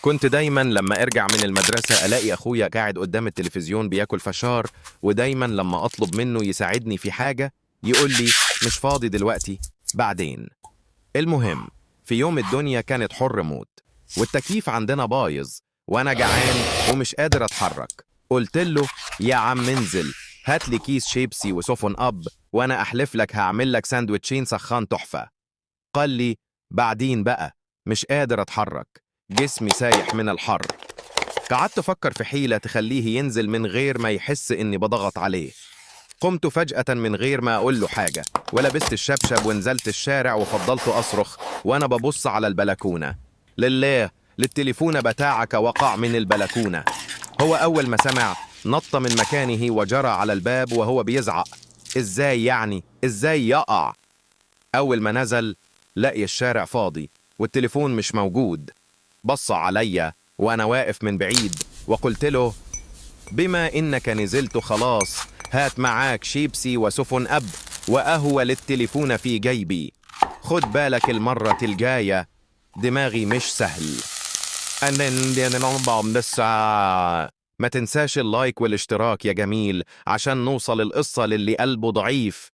كنت دايما لما ارجع من المدرسة الاقي اخويا قاعد قدام التلفزيون بياكل فشار، ودايما لما اطلب منه يساعدني في حاجة يقول لي مش فاضي دلوقتي، بعدين. المهم في يوم الدنيا كانت حر موت، والتكييف عندنا بايظ، وانا جعان ومش قادر اتحرك. قلت له يا عم انزل هات لي كيس شيبسي وسفن اب، وانا احلف لك هعمل لك ساندوتشين سخان تحفة. قال لي بعدين بقى، مش قادر اتحرك، جسمي سايح من الحر. قعدت افكر في حيلة تخليه ينزل من غير ما يحس اني بضغط عليه. قمت فجأة من غير ما أقول له حاجة، ولبست الشبشب ونزلت الشارع وفضلت أصرخ وأنا ببص على البلكونة: لله، للتليفون بتاعك وقع من البلكونة. هو أول ما سمع نط من مكانه وجرى على الباب وهو بيزعق: إزاي يعني؟ إزاي يقع؟ أول ما نزل لقي الشارع فاضي والتليفون مش موجود. بص عليا وأنا واقف من بعيد وقلت له: بما إنك نزلت خلاص، هات معاك شيبسي وسفن أب، وأهو للتليفون في جيبي. خد بالك المرة الجاية، دماغي مش سهل. ما تنساش اللايك والاشتراك يا جميل عشان نوصل القصة للي قلبه ضعيف.